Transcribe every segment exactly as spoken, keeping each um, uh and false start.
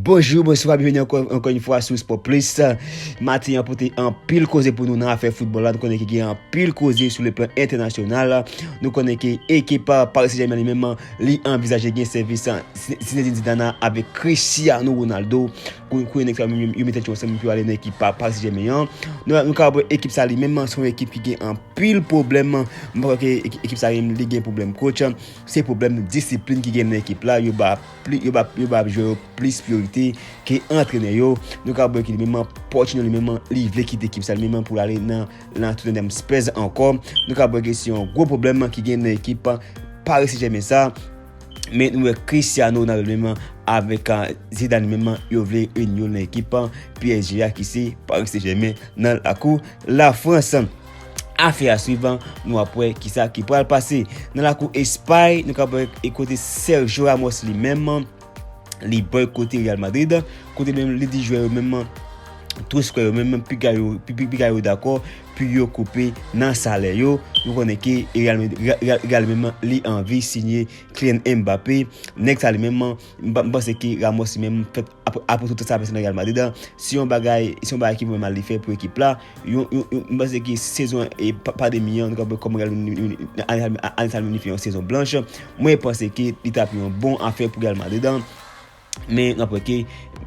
Bonjou, bonswa, byenveni ankò, ankò yon fwa sou Sport Plus. Maten an pote anpil koze pou nou nan afè foutbòl la. Nou konnen ke gen anpil koze sou le plan entènasyonal. Nou konnen ke ekip, ah, Paris Saint-Germain li menm, li anvizaje gen sèvis, ah, Zinedine Zidane avèk Cristiano Ronaldo. Kou, kou nèg sa yo, yo, yo mete tèt yo ansanm pou yo ale nan ekip pa Paris Saint-Germain an. Nou, nou ka wè ekip sa li menm, se yon ekip ki gen anpil pwoblèm. M pa kwè ke ekip, ekip sa li gen pwoblèm coach. Se pwoblèm disiplin ki gen nan ekip la. Yo ba pli, yo ba, yo ba jwè yo plis priyorite ke antrenè yo. Nou ka wè ke li menm, Pochettino li menm, li vle kite ekip sa li menm pou l ale nan, nan Tottenham Spurs ankò. Nou ka wè ke se yon gwo pwoblèm ki gen nan ekip Paris Saint-Germain sa. Men nou wè Cristiano Ronaldo menm avèk, ah, Zidane menm, yo vle reyini yo nan ekip P S G a ki se Paris Saint-Germain nan lakou Lafrans. Afè a swiv, nou ap wè kisa ki pral pase. Nan lakou Espay, nou ka wè e kote Sergio Ramos li menm, li bòykote Real Madrid, kote li menm li di jwè yo menm, tout jwè yo menm, piga yo, pi, pi, piga yo dakò pou yo koupe nan salè yo. Nou konnen ke Real, Real, Real menm li anvi siyen Kylian Mbappé. Nèg sa li menm, m pa, m panse ke Ramos li menm fèt apre, apre tout tan sa pase nan Real Madrid, se yon bagay, se yon bagay ki vrèman mal li fè pou ekip la. Yon, yon, yon, m panse ke sezon e pa, pandemi an, nou ka wè kòman Real Madrid, ane sa li menm li fè yon sezon blanch. Mwen panse ke li t ap yon bon afè pou Real Madrid. Men n ap wè ke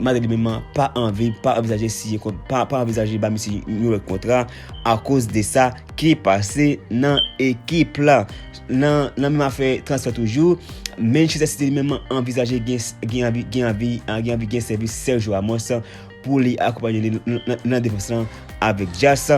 Madrid li menm pa anvi, pa anvizaje siyen kont, pa, pa anvizaje ba misye yon lòt kontra akoz de sa ki pase nan ekip la. Nan, nan menm afè transfè toujou, Manchester City li menm anvizaje gen, gen anvi, gen anvi, gen anvi gen sèvis Sergio Ramos pou li akonpanye li nan, nan, nan defans lan avèk Dias.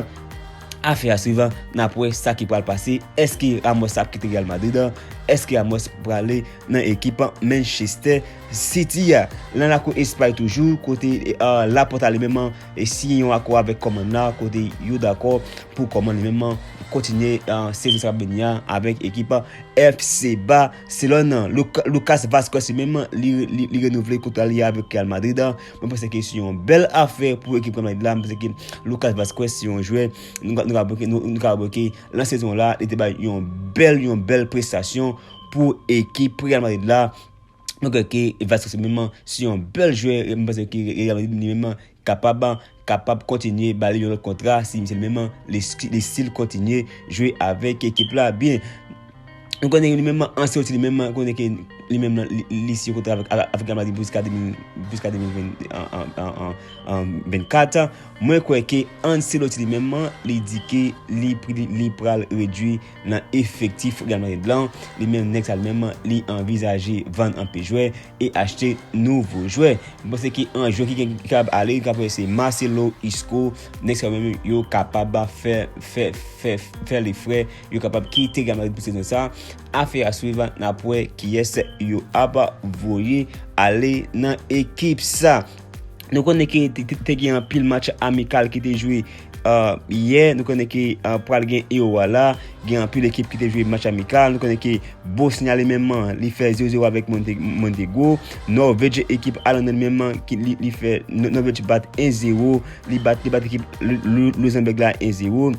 Afè a swiv, n ap wè sa ki pral pase. Èske Ramos ap kite Real Madrid? Èske Ramos prale nan ekip Manchester City a? Nan lakou Espay toujou, kote, eh, Laporta li menm, eh, siyen yon akò avèk kòmann la, kote yo dakò pou kòmann li menm kontinye, eh, sezon sa k ap vini a avèk ekip F C Barcelone. Luka-, Lucas Vazquez li menm, li, li, li renouvle kontra li avèk Real Madrid. Mwen panse ke se yon bèl afè pou ekip Real Madrid la. Mwen panse ke Lucas Vazquez se yon jwè, nou ka, nou ka wè ke, nou, nou ka wè ke nan sezon la, li te bay yon bèl, yon bèl prestasyon pou ekip Real Madrid la. Mwen kwè ke Vazquez menm se yon bèl jwè. Mwen panse ke Real Madrid li menm kapab, kapab kontinye ba li yon lòt kontra si misye li menm li, li still kontinye jwe avèk ekip la byen. Nou konnen li menm Ancelotti li menm, konnen ke li menm li, li siyen kontra avèk, avèk Real Madrid jiska de mil, jiska de mil ven, an, an, an, an, an vennkat. Mwen kwè ke Ancelotti li menm, li di ke li, li, li pral redui nan efektif Real Madrid lan. Li menm, nèg sa li menm, li anvizaje vann anpil jwè e achte nouvo jwè. Mwen panse ke yon jwè ki gen, ki kapab ale, ki kapab se Marcelo, Isco, nèg sa yo menm yo kapab fè, fè, fè, fè lefrè, yo kapab kite Real Madrid pou sezon sa. Afè a swiv, n ap wè kiyès yo ap voye ale nan ekip sa. Nou konnen ke te, te, te gen anpil match amikal ki te jwe, uh, yè. Nou konnen ke, uh, pral gen Euro a la. Gen anpil ekip ki te jwe match amikal. Nou konnen ke Bosnya li menm, li fè zewo zewo avèk Monte-, Montego. Nòvèj, ekip Alan li menm, ki li, li fè Nò-, Nòvèj bat en zewo. Li bat, li bat ekip Lu-, Lu-, Luzanbèg la en zewo.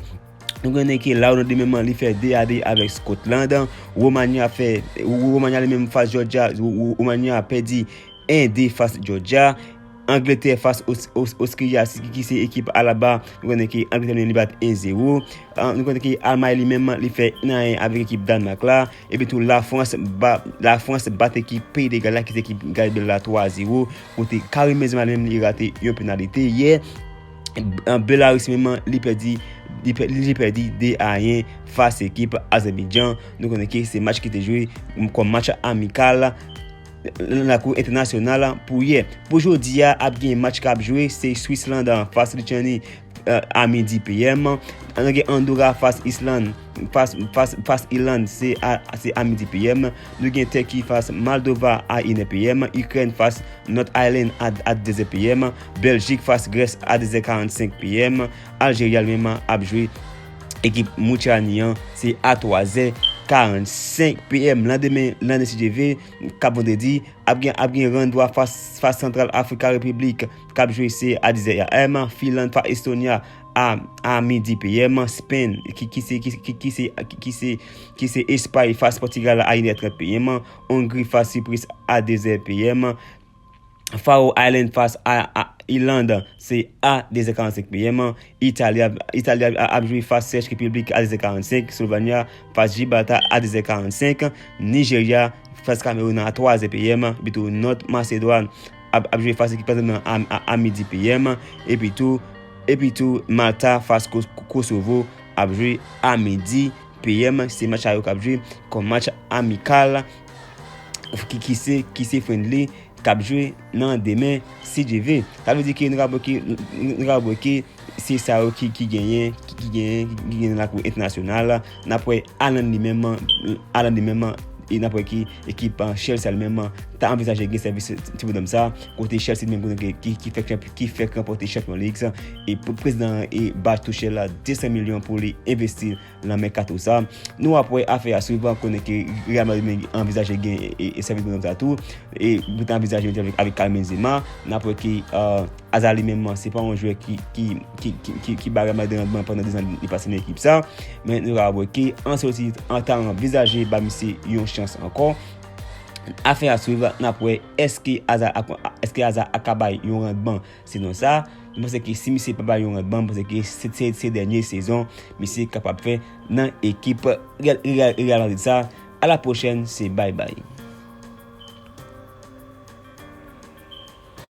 Nou konnen ke Laoland li menm, li fè de a de avèk Scotland. Romanya fè, Romanya li menm fas Georgia, Romanya pèdi en de fas Georgia. Angletè fas Os-, Os-, Ostriya, ki, ki se ekip Alaba. Nou konnen ke Angletè li bat en zewo. Ah, nou konnen ke Almay li menm, li fè en a en avèk ekip Dànmak la. Epi tou, Lafrans ba, Lafrans bat ekip Peyi de Gal la, ki se ekip Gareth Bale la twa zewo. Kote Karim Benzema li menm, li rate yon penalite yè. An Belarus menm, li pèdi, li pè-, li pèdi de a en fas ekip Azèbidjan. Nou konnen ke se match ki te jwe kòm match amikal nan lakou entènasyonal pou yè. Pou jodi a, ap gen match k ap jwe, se Swisland fas Lityani, eh, a midi P M. Nou gen Andora fas Island, fas, fas, fas Iland, se a, se a midi P M. Nou gen Tèki fas Moldova a inè P M. Ikrèn fas North Ireland a, a dezè P M. Bèljik fas Grès a dezè karannsenk P M. Aljeri a li menm ap jwe ekip Moutyani an, se a twazè karannsenk P M. Landemen, landemen si Dye vle, k ap vandredi, ap gen, ap gen Rwanda fas, fas Santral Afrika Repiblik, k ap jwe se a dizè A M. Finland fas Estonya a, a midi P M, Spain, ki, ki se, ki, ki, ki se, ki, ki se, ki se Espay fas Pòtigal a inè trant P M, Hongri fas Sipris a dezè P M, Faroe Island fas a, a Iland se a dezè karannsenk P M, Itali ap, Itali ap, ap jwe fas Chèch Repiblik a dezè karannsenk, Slovenya fas Jibralta a dezè karannsenk, Nijerya fas Kameroun a twazè P M, epi tou Nòt Masedwàn ap, ap jwe fas ekip Tanzani a, a, a midi P M, epi tou, epi tou Malta fas Ko-, Kosovo ap jwe a midi P M. Se match sa yo k ap jwe kòm match amikal ki, ki se, ki se friendly k ap jwe nan demen, si Dye vle. Sa vle di ke nou ka bwè ke, nou ka bwè ke se sa yo ki, ki genyen, ki, ki genyen, ki genyen nan lakou entènasyonal. N ap wè Haaland li menm, Haaland li menm, e n ap wè ki ekip, ah, Chelsea li menm ta anvizaje gen sèvis ti, ti bonòm sa, kote Chelsea li menm kote ki, ki, ki fèk chanp-, ki fèk ranpòte Champions League sa, e pre-, prezidan e Bach Tuchel la de san milyon pou li envesti nan mèkato sa. Nou ap wè, afè a swiv, konnen ke Real Madrid men anvizaje gen e, e, e sèvis bonòm sa tou, e yo ta anvizaje menm avèk, avèk Karim Benzema. N ap wè ke, ah, Hazard li menm se pa yon jwè ki, ki, ki, ki, ki, ki ba Real Madrid randman pandan dezan li pase nan ekip sa. Men nou ka wè ke Ancelotti an ta anvizaje ba misye yon chans ankò. Afè a swiv, n ap wè èske Hazard ap, èske Hazard a ka bay yon randman sezon sa. Nou panse ke si misye pa bay yon randman, nou panse ke se, se, se dènye sezon misye kapab fè nan ekip Real, Real, Real Madrid sa. A la pwochèn, se bay bay.